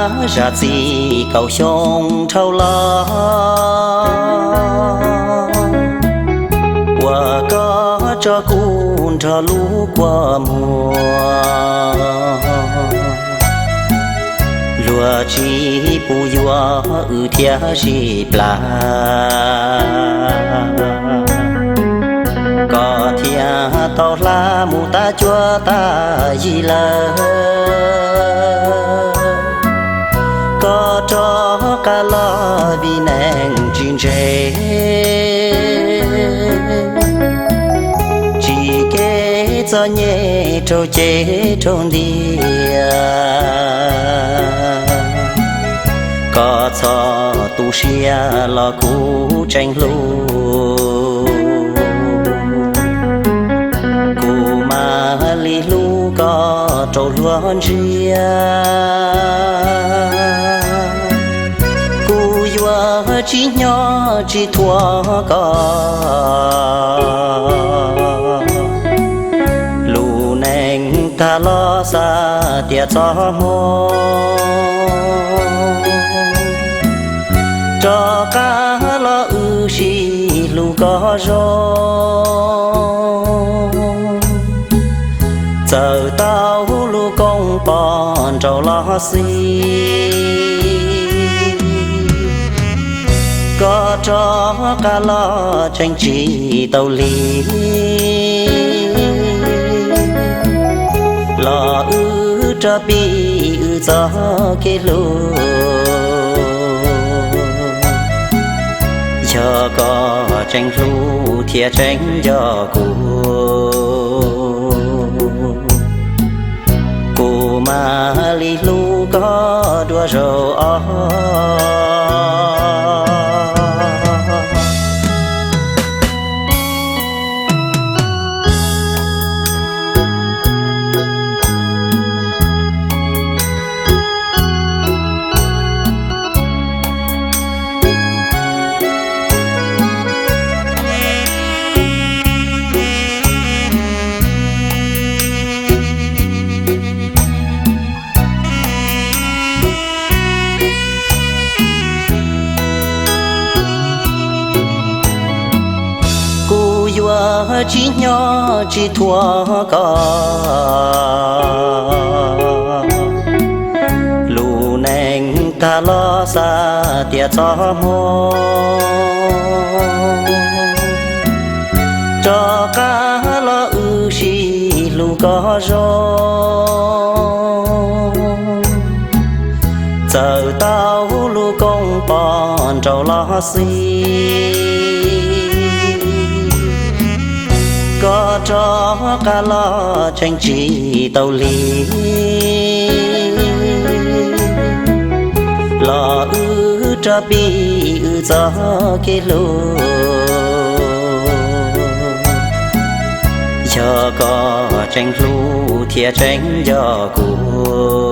Zam txim kaum xyoo dhau los, uas koj tso kuv nrog lub kua muag. Luag tsis pub yuav wb thiab sib plas, koj thiaj tau hla mus tab cuab tab yig lawm. Koj rov qab los vim neeg tsis ntse, tsis kev txom nyem raug cev raug ntiag. Koj txhob tu siab los kuv tseem hlub, kuv mam li hlub koj rau luag ntsia. Kuv yuav tsis nyob tsis thuam koj, lub neej tag los xav tias txoj hmoo, rov qab los wb sib hlub kom zoo. Txawm tau lub koom poj nraug los xij, koj rov qab los tseem tsis tau lig, los wb rov pib wb txoj kev hlub. Yog koj tseem hlub thiab tseem nco kuv, kuv mam li hlub koj dua zaum ob. Kuv yuav tsis nyob tsis thuam koj, lub neej tag los xav tias txoj hmoo, rov qab los wb sib hlub kom zoo. Txawm tau lub koom poj nraug los xij, koj rov qab los tseem tsis tau lig, los wb rov pib wb txoj kev hlub. Yog koj tseem hlub thiab tseem nco kuv,